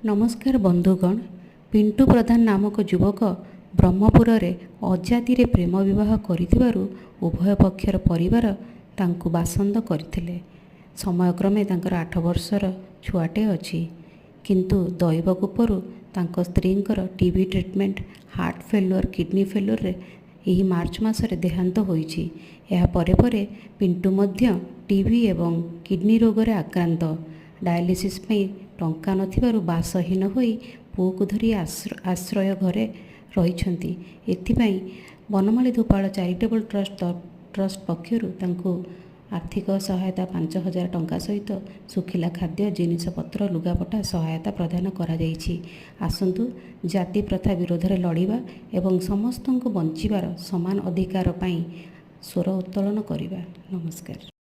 ନମସ୍କାର ବନ୍ଧୁଗଣ। ପିଣ୍ଟୁ ପ୍ରଧାନ ନାମକ ଯୁବକ ବ୍ରହ୍ମପୁରରେ ଅଜାତିରେ ପ୍ରେମ ବିବାହ କରିଥିବାରୁ ଉଭୟ ପକ୍ଷର ପରିବାର ତାଙ୍କୁ ବାସନ୍ଦ କରିଥିଲେ। ସମୟକ୍ରମେ ତାଙ୍କର 8 ବର୍ଷର ଛୁଆଟେ ଅଛି। କିନ୍ତୁ ଦୈବ କୋପରୁ ତାଙ୍କ ସ୍ତ୍ରୀଙ୍କର TB treatment, heart failure, kidney ଫେଲୁଅରରେ ଏହି ମାର୍ଚ୍ଚ ମାସରେ ଦେହାନ୍ତ ହୋଇଛି। ଏହା ପରେ ପରେ ପିଣ୍ଟୁ ମଧ୍ୟ ଟିବି ଏବଂ କିଡ଼ନୀ ରୋଗରେ ଆକ୍ରାନ୍ତ। ଡାୟାଲିସିସ୍ ପାଇଁ ଟଙ୍କା ନଥିବାରୁ ବାସହୀନ ହୋଇ ପୁଅକୁ ଧରି ଆଶ୍ରୟ ଘରେ ରହିଛନ୍ତି। ଏଥିପାଇଁ ବନମାଳୀ ଧୋପାଳ ଚାରିଟେବଲ୍ ଟ୍ରଷ୍ଟ ପକ୍ଷରୁ ତାଙ୍କୁ ଆର୍ଥିକ ସହାୟତା 5000 ଟଙ୍କା ସହିତ ଶୁଖିଲା ଖାଦ୍ୟ, ଜିନିଷପତ୍ର, ଲୁଗାପଟା ସହାୟତା ପ୍ରଦାନ କରାଯାଇଛି। ଆସନ୍ତୁ ଜାତି ପ୍ରଥା ବିରୋଧରେ ଲଢ଼ିବା ଏବଂ ସମସ୍ତଙ୍କୁ ବଞ୍ଚିବାର ସମାନ ଅଧିକାର ପାଇଁ ସ୍ୱର ଉତ୍ତୋଳନ କରିବା। ନମସ୍କାର।